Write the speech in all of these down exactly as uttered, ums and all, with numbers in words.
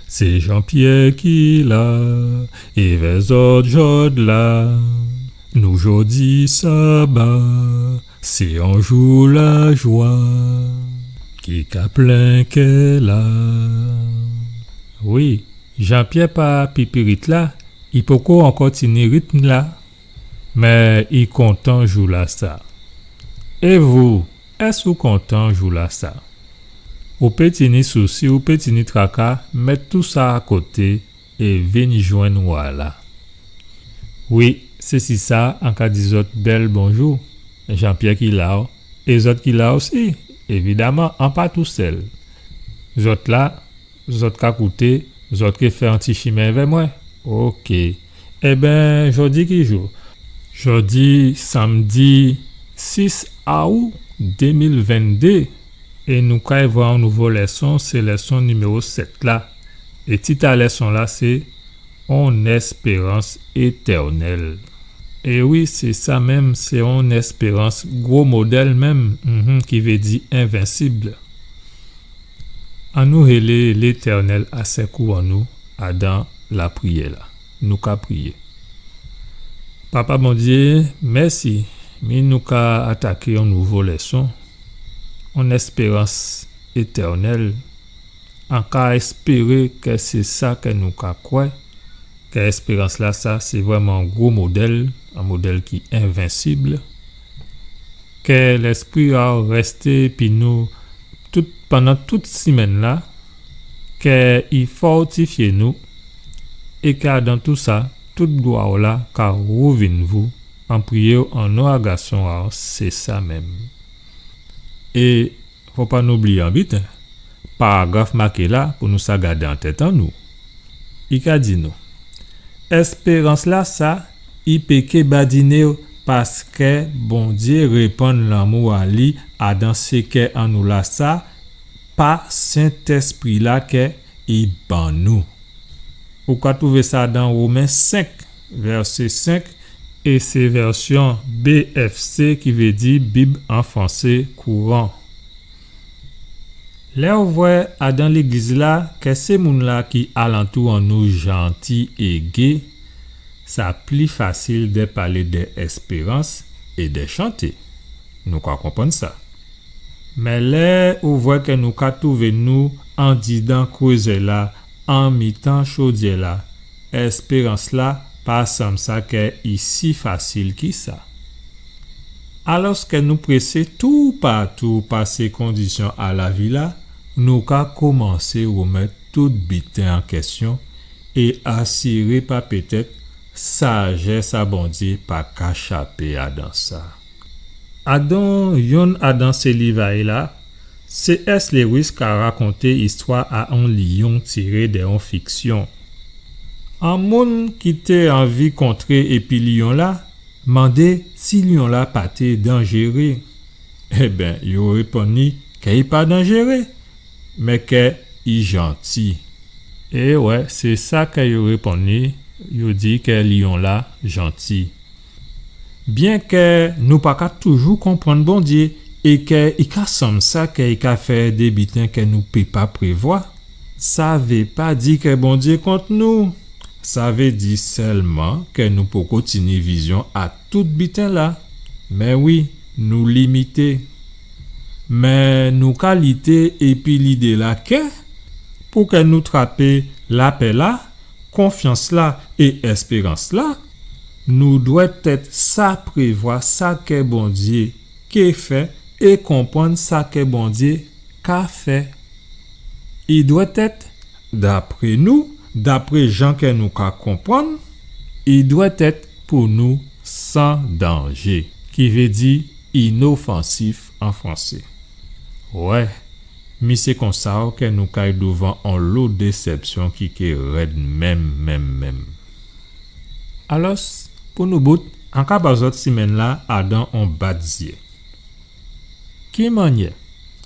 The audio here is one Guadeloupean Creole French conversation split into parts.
Sé Jean-Pierre ki la, évè zòt jòdla. Nou jòdi saba, sé on jou lajwa ki ka plen kè la. Wi, Jean-Pierre pa pipirit la, i poko ankò tini ritm-la, mé i kontan jou-lasa. É vou, ès ou kontan jou-lasa? Ou pé tini sousi, ou pé tini traka, mèt tousa akoté é vin jwenn Wa-la. Wi, sé si sa an ka di zòt bèl bonjou. Jean-Pierre ki la, é zòt ki la osi, évidaman, an pa tousèl. Zòt la, zòt ka kouté, zòt ké fè on ti chimen èvè mwen. Oké. Ében, jòdi ki jou? Jòdi sanmdi sis aou dé mil venndé, é nou kay vwè on nouvo lèson, sé lèson niméwo sèt la. É tit a lèson-la sé On èspérans étènèl. É wi, sé sa menm, sé on èspérans gwo modèl menm, mhm, ki vé di envensib. Annou hélé Létènèl a sékou an nou adan lapriyè-la. Nou ka priyé. Papa Bondyé, mèsi, mi nou ka ataké on nouvo lèson, on èspérans étènèl. An ka èspéré kè sé sa kè nou ka kwè, kè èspérans-lasa sé vrèman on gwo modèl, on modèl ki envensib, kè Lèspri a'w rèsté épi nou tout, pandan tout simenn-la, kè i fòtifyé nou, é kè adan tousa, tout glwa a'w la ka wouvin vou, an priyé'w an non a Gason a'w, sé sa menm. É fò pa nou bliyé on biten, paragraf maké la pou nou sa gadé an tèt an nou. I ka di nou, èspérans-lasa, i pé ké badiné, paskè Bondyé répann lanmou a li adan sé kè an nou lasa, pa Sentèspri-la kè i ban nou. Ou ka twouvé sa dan Women senk, vèsé senk, é sé vèsyon B F C, ki vé di Bib an fransé kouran. Lè ou vwè adan légliz-la kè sé moun-la ki alantou an nou janti é gé, sa pli fasil dè palé dè èspérans é dè chanté. Nou ka konprann sa. Mé lè ou vwè kè nou ka twouvé nou andidan krézè-la, an mitan chodyè-la, èspérans-la pa sanm sa kè i si fasil ki sa. Alòskè nou présé toupatou pa sé kondisyon a lavi-la, nou ka koumansé rèmèt tout biten an kèsyon é asiré pa pétèt sajès a Bondyé pa ka chapé adan sa. Adan yonn adan sé liv a'y la, C S Lewis ka rakonté istwa a on liyon tiré dè on fiksyon. On moun ki té anvi kontré épi liyon-la mandé si liyon-la pa té danjéré. Ében, yo réponn li kè i pa danjéré, mé kè i janti. É wè, sé sa kè yo réponn li, yo di kè liyon-la janti. Byenkè nou pa ka toujou konprann Bondyé é kè i ka sanm sa kè i ka fè dé biten kè nou pé pa prévwa, sa vé pa di kè Bondyé kont nou. Sa vé di sèlman kè nou poko tini vizyon a tout biten-la. Mé wi, nou limité. Mé nou ka lité épi lidé-la kè, pou kè nou trapé lapè-la, konfyans-la é èspérans-la, nou dwèt èt sa prévwa sa kè Bondyé ké fè é konprann sa kè Bondyé ka fè. I dwèt èt dapré nou, dapré jan kè nou ka konprann, i dwèt èt pou nou san danjé, ki vé di inofansif an fransé. Wè, mi sé konsa kè nou kay douvan on lo désèpsyon ki ké rèd menm, menm, menm. Alòs, pou nou bout, an ka ba zòt simenn-la adan on bat zyé. Ki mannyè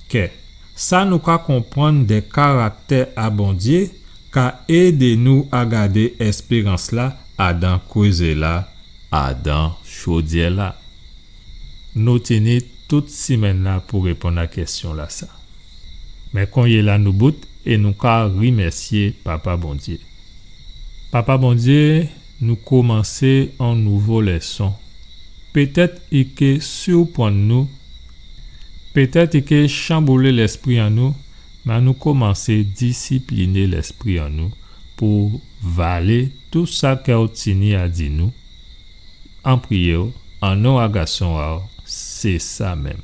kè sa nou ka konprann dè karaktè a Bondyé ka édé nou a gadé èspérans-la adan krézé-la, adan chodyè-la? Nou tini tout simenn-la pou réponn a kèsyon-lasa. Mé konyéla nou bout, é nou ka rimèsyé Papa Bondyé. Papa Bondyé, nou komansé on nouvo lèson. Pétèt i ké siprann nou, pétèt i ké chanboulé lèspri an nou, mé annou komansé disipliné lèspri an nou pou valé tou sa kè ou tini a di nou. An priyé'w, an non a Gason a'w, sé sa menm.